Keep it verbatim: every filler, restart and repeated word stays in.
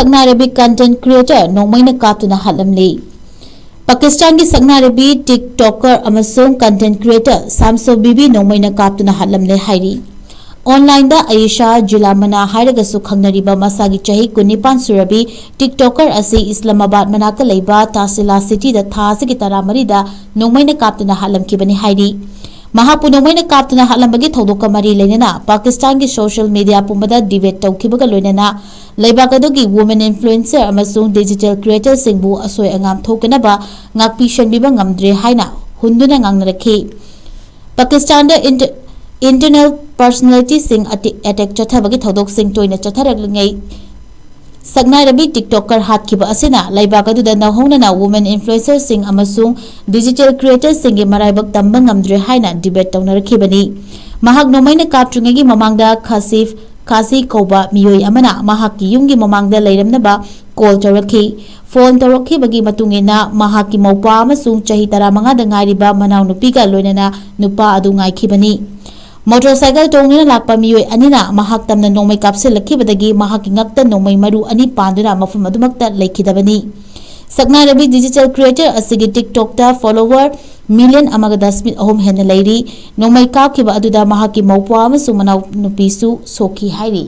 ꯁꯛꯅꯥꯏꯔꯕꯤ content creator ꯅꯣꯡꯃꯩꯅ ꯀꯥꯞꯇꯨꯅ ꯍꯥꯠꯂꯝꯂꯦ꯫ ꯄꯥꯀꯤꯁꯇꯥꯟꯒꯤ ꯁꯛꯅꯥꯏꯔꯕꯤ TikToker ꯑꯃꯁꯨꯡ content creator ꯁꯥꯝꯁꯣ ꯕꯤꯕꯤ ꯅꯣꯡꯃꯩꯅ ꯀꯥꯞꯇꯨꯅ ꯍꯥꯠꯂꯝꯂꯦ ꯍꯥꯏꯔꯤ꯫ Online ꯗ ꯑꯌꯤꯁꯥ ꯖꯤꯂꯥꯃꯅꯥ ꯍꯥꯏꯔꯒꯁꯨ ꯈꯪꯅꯔꯤꯕ ꯃꯁꯥꯒꯤ ꯆꯍꯤ ꯀꯨꯟꯅꯤꯄꯥꯟ ꯁꯨꯔꯕꯤ TikToker ꯑꯁꯤ ꯏꯁꯂꯥꯃꯥꯕꯥꯗ ꯃꯅꯥꯛꯇ ꯂꯩꯕ ꯇꯥꯁꯤꯂꯥ city ꯗ ꯊꯥ ꯑꯁꯤꯒꯤ ꯇꯔꯥꯃꯔꯤꯗ ꯅꯣꯡꯃꯩꯅ ꯀꯥꯞꯇꯨꯅ ꯍꯥꯠꯂꯝꯈꯤꯕꯅꯤ ꯍꯥꯏꯔꯤ꯫ ꯃꯍꯥꯛꯄꯨ ꯅꯣꯡꯃꯩꯅ ꯀꯥꯞꯇꯨꯅ ꯍꯥꯠꯂꯝꯕꯒꯤ ꯊꯧꯗꯣꯛꯀ ꯃꯔꯤ ꯂꯩꯅꯅ ꯄꯥꯀꯤꯁꯇꯥꯟꯒꯤ social media ꯄꯨꯝꯕꯗ debate ꯇꯧꯈꯤꯕꯒ ꯂꯣꯏꯅꯅ ꯂꯩꯕꯥꯛ ꯑꯗꯨꯒꯤ women influencer ꯑꯃꯁꯨꯡ digital creator ꯁꯤꯡꯕꯨ ꯑꯁꯣꯏ ꯑꯉꯥꯝ ꯊꯣꯛꯇꯅꯕ ꯉꯥꯛꯄꯤ ꯁꯦꯟꯕꯤꯕ ꯉꯝꯗ꯭ꯔꯦ ꯍꯥꯏꯅ ꯍꯨꯟꯗꯨꯅ ꯉꯥꯡꯅꯔꯛꯈꯤ꯫ ꯄꯥꯀꯤꯁꯇꯥꯟꯗ inter-, internal personality ꯁꯤꯡ ꯑꯇꯤ-, attack ꯆꯠꯊꯕꯒꯤ ꯊꯧꯗꯣꯛꯁꯤꯡ ꯇꯣꯏꯅ ꯆꯠꯊꯔꯛꯂꯤꯉꯩ, ꯁꯛꯅꯥꯏꯔꯕꯤ TikToker ꯍꯥꯠꯈꯤꯕ ꯑꯁꯤꯅ ꯂꯩꯕꯥꯛ ꯑꯗꯨꯗ ꯅꯧꯍꯧꯅꯅ women influencer ꯁꯤꯡ ꯑꯃꯁꯨꯡ digital creator ꯁꯤꯡꯒꯤ ꯃꯔꯥꯏꯕꯛ ꯇꯝꯕ ꯉꯝꯗ꯭ꯔꯦ ꯍꯥꯏꯅ debate ꯇꯧꯅꯔꯛꯈꯤꯕꯅꯤ꯫ ꯃꯍꯥꯛ ꯅꯣꯡꯃꯩꯅ ꯀꯥꯞꯇ꯭ꯔꯤꯉꯩꯒꯤ ꯃꯃꯥꯡꯗ ꯈꯥꯁꯤꯐ ꯈꯥꯁꯤ ꯀꯧꯕ ꯃꯤꯑꯣꯏ ꯑꯃꯅ ꯃꯍꯥꯛꯀꯤ ꯌꯨꯝꯒꯤ ꯃꯃꯥꯡꯗ ꯂꯩꯔꯝꯅꯕ call ꯇꯧꯔꯛꯈꯤ꯫ Phone ꯇꯧꯔꯛꯈꯤꯕꯒꯤ ꯃꯇꯨꯡ ꯏꯟꯅ ꯃꯍꯥꯛꯀꯤ ꯃꯧꯄ꯭ꯋꯥ ꯑꯃꯁꯨꯡ ꯆꯍꯤ ꯇꯔꯥꯃꯉꯥꯗ ꯉꯥꯏꯔꯤꯕ ꯃꯅꯥꯎꯅꯨꯄꯤꯒ ꯂꯣꯏꯅꯅ ꯅꯨꯄꯥ ꯑꯗꯨ ꯉꯥꯏꯈꯤꯕꯅꯤ꯫ Motorcycle ꯇꯣꯡꯗꯨꯅ ꯂꯥꯛꯄ ꯃꯤꯑꯣꯏ ꯑꯅꯤꯅ ꯃꯍꯥꯛ ꯇꯝꯅ ꯅꯣꯡꯃꯩ ꯀꯥꯞꯁꯤꯜꯂꯛꯈꯤꯕꯗꯒꯤ ꯃꯍꯥꯛꯀꯤ ꯉꯛꯇ ꯅꯣꯡꯃꯩ ꯃꯔꯨ ꯑꯅꯤ ꯄꯥꯟꯗꯨꯅ ꯃꯐꯝ ꯑꯗꯨꯃꯛꯇ ꯂꯩꯈꯤꯗꯕꯅꯤ꯫ ꯁꯛꯅꯥꯏꯔꯕꯤ digital creator ꯑꯁꯤꯒꯤ TikTok ꯇ follower million ꯑꯃꯒ ꯗꯁꯃꯤꯛ ꯑꯍꯨꯝ ꯍꯦꯟꯅ ꯂꯩꯔꯤ꯫ ꯅꯣꯡꯃꯩ ꯀꯥꯞꯈꯤꯕ ꯑꯗꯨꯗ ꯃꯍꯥꯛꯀꯤ ꯃꯧꯄ꯭ꯋꯥ ꯑꯃꯁꯨꯡ ꯃꯅꯥꯎꯅꯨꯄꯤꯁꯨ ꯁꯣꯛꯈꯤ ꯍꯥꯏꯔꯤ꯫